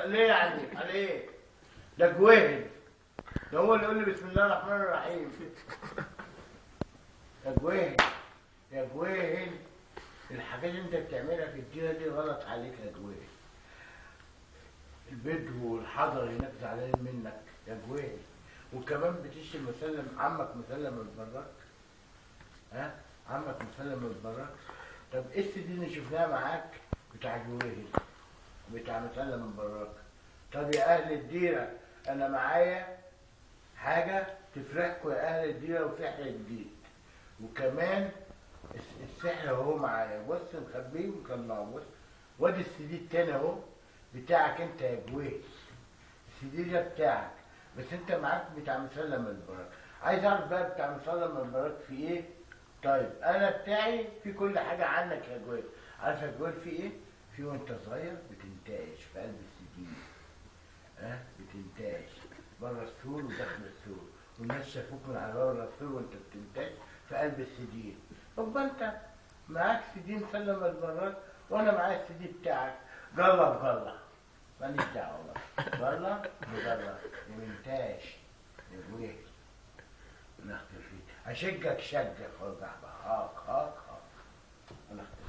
ليه يعني؟ على ايه؟ ده جوهل، ده هو اللي يقول لي بسم الله الرحمن الرحيم. يا جوهل يا جوهل، الحاجات اللي انت بتعملها في الديرة دي غلط عليك يا جوهل. البدو والحضر هناك زعلانين منك يا جوهل، وكمان بتشتم مسلم عمك مسلم البراك. ها؟ عمك مسلم البراك. طب ايه السي دي اللي شفناها معاك بتاع جوهل بتاع مسلم البراك؟ طب يا اهل الديرة انا معايا حاجة تفرحكم يا اهل الديرة، وسحر جديد، وكمان السحر اهو معايا، بص مخبيه ومطلعه، بص وادي السي دي التاني اهو بتاعك انت يا جوهل. السي دي ده بتاعك، بس انت معاك بتاع مسلم البراك. عايز اعرف بقى بتاع مسلم البراك في ايه؟ طيب انا بتاعي في كل حاجة عنك يا جوهل. عارف يا جوهل في ايه؟ في وانت صغير بتنتعش في قلب السي دي، ها؟ بتنتعش بره السور وداخل السور، والناس شافوك من على بره السور وانت بتنتعش في قلب السي دي. طب انت معاك سي دي مسلم البراك وانا معايا السي دي بتاعك، جله بجله، ماليش دعوه بقى، جله بجله، يا منتاش يا جوهل انا اختفيت، اشجك شجك وارجع بقى هاك هاك هاك، انا اختفيت.